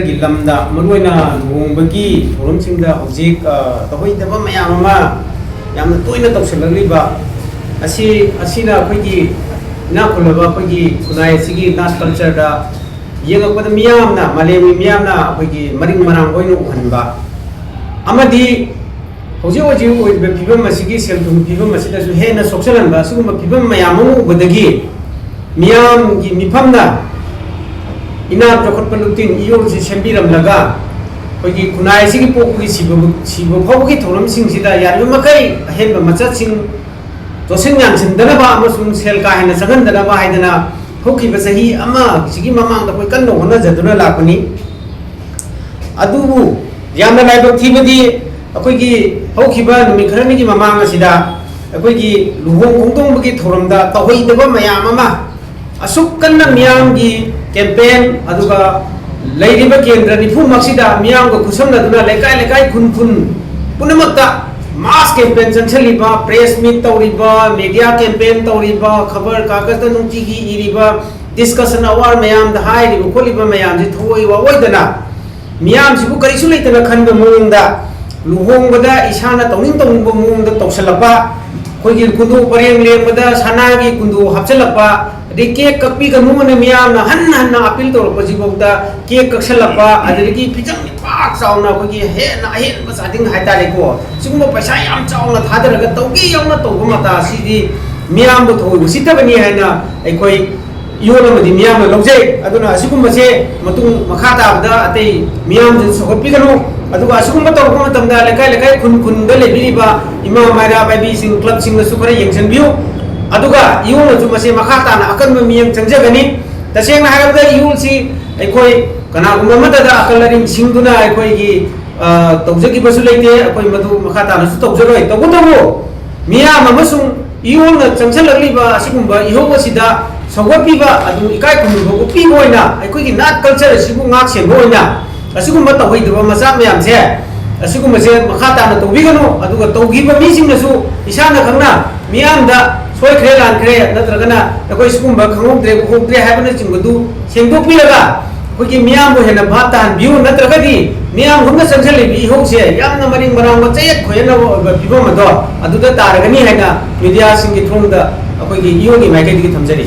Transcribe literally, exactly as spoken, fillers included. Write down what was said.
ꯒꯤ ꯂꯝꯗ ꯃꯔꯨꯑꯣꯏꯅ ꯂꯨꯍꯣꯡꯕꯒꯤ ꯊꯧꯔꯝꯁꯤꯡꯗ ꯍꯧꯖꯤꯛ, ꯑ, ꯇꯧꯍꯩꯗꯕ ꯃꯌꯥꯝ ꯑꯃ ꯌꯥꯝꯅ ꯇꯣꯏꯅ ꯇꯧꯁꯤꯜꯂꯛꯂꯤꯕ ꯑꯁꯤ, ꯑꯁꯤꯅ ꯑꯩꯈꯣꯏꯒꯤ ꯏꯅꯥꯛ ꯈꯨꯜꯂꯕ ꯑꯩꯈꯣꯏꯒꯤ ꯈꯨꯟꯅꯥꯏ ꯑꯁꯤꯒꯤ ꯅꯥꯠ ꯀꯜꯆꯔꯗ ꯌꯦꯡꯉꯛꯄꯗ ꯃꯤꯌꯥꯝꯅ, ꯃꯥꯂꯦꯝꯒꯤ ꯃꯤꯌꯥꯝꯅ ꯑꯩꯈꯣꯏꯒꯤ ꯃꯔꯤꯡ ꯃꯔꯥꯡ ꯑꯣꯏꯅ ꯎꯍꯟꯕ ꯑꯃꯗꯤ ꯍꯧꯖꯤꯛ ꯍꯧꯖꯤꯛ ꯑꯣꯏꯔꯤꯕ ꯐꯤꯕꯝ ꯑꯁꯤꯒꯤ ꯁꯦꯜ ꯊꯨꯝ ꯐꯤꯕꯝ ꯑꯁꯤꯗꯁꯨ ꯍꯦꯟꯅ ꯁꯣꯛꯆꯜꯍꯟꯕ ꯑꯁꯤꯒꯨꯝꯕ ꯐꯤꯕꯝ ꯃꯌꯥꯝ ꯑꯃ ꯎꯕꯗꯒꯤ ꯃꯤꯌꯥꯝꯒꯤ ꯃꯤꯐꯝꯅ ꯏꯅꯥꯠ ꯆꯥꯎꯈꯠꯄ ꯂꯨꯞꯇꯤꯟ ꯏꯌꯣꯜꯁꯤ ꯁꯦꯝꯕꯤꯔꯝꯂꯒ ꯑꯩꯈꯣꯏꯒꯤ ꯈꯨꯟꯅꯥꯏ ꯑꯁꯤꯒꯤ ꯄꯣꯛꯄꯒꯤ ꯁꯤꯕ, ꯁꯤꯕ ꯐꯥꯎꯕꯒꯤ ꯊꯧꯔꯝꯁꯤꯡꯁꯤꯗ ꯌꯥꯔꯤꯕ ꯃꯈꯩ ꯑꯍꯦꯟꯕ ꯃꯆꯠꯁꯤꯡ ꯇꯣꯠꯁꯤꯟ ꯌꯥꯟꯁꯤꯟꯗꯅꯕ ꯑꯃꯁꯨꯡ ꯁꯦꯜ ꯀꯥ ꯍꯦꯟꯅ ꯆꯪꯍꯟꯗꯅꯕ ꯍꯥꯏꯗꯅ ꯍꯧꯈꯤꯕ ꯆꯍꯤ ꯑꯃꯁꯤꯒꯤ ꯃꯃꯥꯡꯗ ꯑꯩꯈꯣꯏ ꯀꯟꯅ ꯍꯣꯠꯅꯖꯗꯨꯅ ꯂꯥꯛꯄꯅꯤ꯫ ꯑꯗꯨꯕꯨ ꯌꯥꯝꯅ ꯂꯥꯏꯕꯛ ꯊꯤꯕꯗꯤ ꯑꯩꯈꯣꯏꯒꯤ ꯍꯧꯈꯤꯕ ꯅꯨꯃꯤꯠ ꯈꯔꯅꯤꯒꯤ ꯃꯃꯥꯡ ꯑꯁꯤꯗ ꯑꯩꯈꯣꯏꯒꯤ ꯂꯨꯍꯣꯡ ꯈꯣꯡꯗꯣꯡꯕꯒꯤ ꯊꯧꯔꯝꯗ ꯇꯧꯍꯩꯗꯕ ꯃꯌꯥꯝ ꯑꯃ ꯑꯁꯨꯛ ꯀꯟꯅ ꯃꯤꯌꯥꯝꯒꯤ ꯀꯦꯝꯄꯦꯟ ꯑꯗꯨꯒ ꯂꯩꯔꯤꯕ ꯀꯦꯟꯗ꯭ꯔ ꯅꯤꯐꯨꯃꯛꯁꯤꯗ ꯃꯤꯌꯥꯝꯒ ꯈꯨꯠꯁꯝꯅꯗꯨꯅ ꯂꯩꯀꯥꯏ ꯂꯩꯀꯥꯏ ꯈꯨꯟ ꯈꯨꯟ ꯄꯨꯝꯅꯃꯛꯇ ꯃꯥꯁ ꯀꯦꯝꯄꯦꯟ ꯆꯪꯁꯤꯜꯂꯤꯕ, ꯄ꯭ꯔꯦꯁ ꯃꯤꯠ ꯇꯧꯔꯤꯕ, ꯃꯦꯗꯤꯌꯥ ꯀꯦꯝꯄꯦꯟ ꯇꯧꯔꯤꯕ, ꯈꯕꯔ ꯀꯥꯒꯖꯇ ꯅꯨꯡꯇꯤꯒꯤ ꯏꯔꯤꯕ, ꯗꯤꯁꯀꯁꯟ ꯑꯋꯥꯔ ꯃꯌꯥꯝꯗ ꯍꯥꯏꯔꯤꯕ ꯈꯣꯠꯂꯤꯕ ꯃꯌꯥꯝꯁꯤ ꯊꯑꯣꯏ ꯋꯥꯑꯣꯏꯗꯅ ꯃꯤꯌꯥꯝꯁꯤꯕꯨ ꯀꯔꯤꯁꯨ ꯂꯩꯇꯅ ꯈꯟꯕ ꯃꯑꯣꯡꯗ ꯂꯨꯍꯣꯡꯕꯗ ꯏꯁꯥꯅ ꯇꯧꯅꯤꯡ ꯇꯧꯅꯤꯡꯕ ꯃꯑꯣꯡꯗ ꯇꯧꯁꯜꯂꯛꯄ, ꯑꯩꯈꯣꯏꯒꯤ ꯀꯨꯟꯗꯣ ꯄꯔꯦꯡ ꯂꯦꯡꯕꯗ ꯁꯅꯥꯒꯤ ꯀꯨꯟꯗꯣ ꯍꯥꯞꯆꯤꯜꯂꯛꯄ, ꯑꯗꯩ ꯀꯦꯛ ꯀꯛꯄꯤꯒꯅꯨꯅ ꯃꯤꯌꯥꯝꯅ ꯍꯟꯅ ꯍꯟꯅ ꯑꯄꯤꯜ ꯇꯧꯔꯛꯄꯁꯤꯐꯥꯎꯗ ꯀꯦꯛ ꯀꯛꯁꯜꯂꯛꯄ, ꯑꯗꯨꯗꯒꯤ ꯐꯤꯖꯪ ꯄꯥꯛ ꯆꯥꯎꯅ ꯑꯩꯈꯣꯏꯒꯤ ꯍꯦꯟꯅ ꯑꯍꯦꯟꯕ ꯆꯥꯗꯤꯡ ꯍꯥꯏꯇꯥꯔꯦꯀꯣ, ꯁꯤꯒꯨꯝꯕ ꯄꯩꯁꯥ ꯌꯥꯝ ꯆꯥꯎꯅ ꯊꯥꯗꯔꯒ ꯇꯧꯒꯦ ꯌꯥꯎꯅ ꯇꯧꯕ ꯃꯇꯥ ꯑꯁꯤꯗꯤ ꯃꯤꯌꯥꯝꯕꯨ ꯊꯑꯣꯏ ꯎꯁꯤꯠꯇꯕꯅꯤ ꯍꯥꯏꯅ ꯑꯩꯈꯣꯏ ꯏꯌꯣꯟ ꯑꯃꯗꯤ ꯃꯤꯌꯥꯝꯅ ꯂꯧꯖꯩ꯫ ꯑꯗꯨꯅ ꯑꯁꯤꯒꯨꯝꯕꯁꯦ ꯃꯇꯨꯡ ꯃꯈꯥ ꯇꯥꯕꯗ ꯑꯇꯩ ꯃꯤꯌꯥꯝꯗꯁꯨ ꯁꯧꯒꯠꯄꯤꯒꯅꯨ꯫ ꯑꯗꯨꯒ ꯑꯁꯤꯒꯨꯝꯕ ꯇꯧꯔꯛꯄ ꯃꯇꯝꯗ ꯂꯩꯀꯥꯏ ꯂꯩꯀꯥꯏ, ꯈꯨꯟ ꯈꯨꯟꯗ ꯂꯩꯕꯤꯔꯤꯕ ꯏꯃꯥ ꯃꯩꯔꯥ ꯄꯥꯏꯕꯤꯁꯤꯡ, ꯀ꯭ꯂꯕꯁꯤꯡꯅꯁꯨ ꯈꯔ ꯌꯦꯡꯁꯤꯟꯕꯤꯌꯨ꯫ ꯑꯗꯨꯒ ꯏꯌꯣꯡꯅꯁꯨ ꯃꯁꯤ ꯃꯈꯥ ꯇꯥꯅ ꯑꯀꯟꯕ ꯃꯤꯠꯌꯦꯡ ꯆꯪꯖꯒꯅꯤ꯫ ꯇꯁꯦꯡꯅ ꯍꯥꯏꯔꯕꯗ ꯏꯌꯣꯡꯁꯤ ꯑꯩꯈꯣꯏ ꯀꯅꯥꯒꯨꯝꯕ ꯑꯃꯠꯇꯗ ꯑꯀꯜ ꯑꯔꯤꯡ ꯁꯤꯡꯗꯨꯅ ꯑꯩꯈꯣꯏꯒꯤ, ꯑ, ꯇꯧꯖꯈꯤꯕꯁꯨ ꯂꯩꯇꯦ꯫ ꯑꯩꯈꯣꯏ ꯃꯗꯨ ꯃꯈꯥ ꯇꯥꯅꯁꯨ ꯇꯧꯖꯔꯣꯏ꯫ ꯇꯧꯕꯇꯕꯨ ꯃꯤꯌꯥꯝ ꯑꯃꯁꯨꯡ ꯏꯌꯣꯡꯅ ꯆꯪꯁꯤꯜꯂꯛꯂꯤꯕ ꯑꯁꯤꯒꯨꯝꯕ ꯏꯍꯧ ꯑꯁꯤꯗ ꯁꯧꯒꯠꯄꯤꯕ, ꯑꯗꯨ ꯏꯀꯥꯏ ꯈꯨꯝꯅꯕ ꯎꯠꯄꯤꯕ ꯑꯣꯏꯅ ꯑꯩꯈꯣꯏꯒꯤ ꯅꯥꯠ ꯀꯜꯆꯔ ꯑꯁꯤꯕꯨ ꯉꯥꯛ ꯁꯦꯟꯕ ꯑꯣꯏꯅ ꯑꯁꯤꯒꯨꯝꯕ ꯇꯧꯍꯩꯗꯕ ꯃꯆꯥꯛ ꯃꯌꯥꯝꯁꯦ, ꯑꯁꯤꯒꯨꯝꯕꯁꯦ ꯃꯈꯥ ꯇꯥꯅ ꯇꯧꯕꯤꯒꯅꯨ꯫ ꯑꯗꯨꯒ ꯇꯧꯈꯤꯕ ꯃꯤꯁꯤꯡꯅꯁꯨ ꯏꯁꯥꯅ ꯈꯪꯅ ꯃꯤꯌꯥꯝꯗ ꯁꯣꯏꯈ꯭ꯔꯦ ꯂꯥꯟꯈ꯭ꯔꯦ ꯅꯠꯇ꯭ꯔꯒꯅ ꯑꯩꯈꯣꯏ ꯁꯤꯒꯨꯝꯕ ꯈꯪꯍꯧꯗ꯭ꯔꯦ ꯎꯍꯧꯗ꯭ꯔꯦ ꯍꯥꯏꯕꯅꯆꯤꯡꯕꯗꯨ ꯁꯦꯡꯗꯣꯛꯄꯤꯔꯒ ꯑꯩꯈꯣꯏꯒꯤ ꯃꯤꯌꯥꯝꯕꯨ ꯍꯦꯟꯅ ꯚꯥꯞ ꯇꯥꯍꯟꯕꯤꯌꯨ, ꯅꯠꯇ꯭ꯔꯒꯗꯤ ꯃꯤꯌꯥꯝ ꯍꯨꯝꯅ ꯆꯪꯁꯤꯜꯂꯤꯕ ꯏꯍꯧꯁꯦ ꯌꯥꯝꯅ ꯃꯔꯤꯡ ꯃꯔꯥꯡꯕ ꯆꯌꯦꯠ ꯈꯣꯏꯌꯦꯠꯅꯕ ꯑꯣꯏꯕ ꯐꯤꯕꯝ ꯑꯗꯣ ꯑꯗꯨꯗ ꯇꯥꯔꯒꯅꯤ ꯍꯥꯏꯅ ꯃꯤꯗꯤꯌꯥꯁꯤꯡꯒꯤ ꯊꯣꯡꯗ ꯑꯩꯈꯣꯏꯒꯤ ꯏꯌꯣꯒꯤ ꯃꯥꯏꯀꯩꯗꯒꯤ ꯊꯝꯖꯔꯤ꯫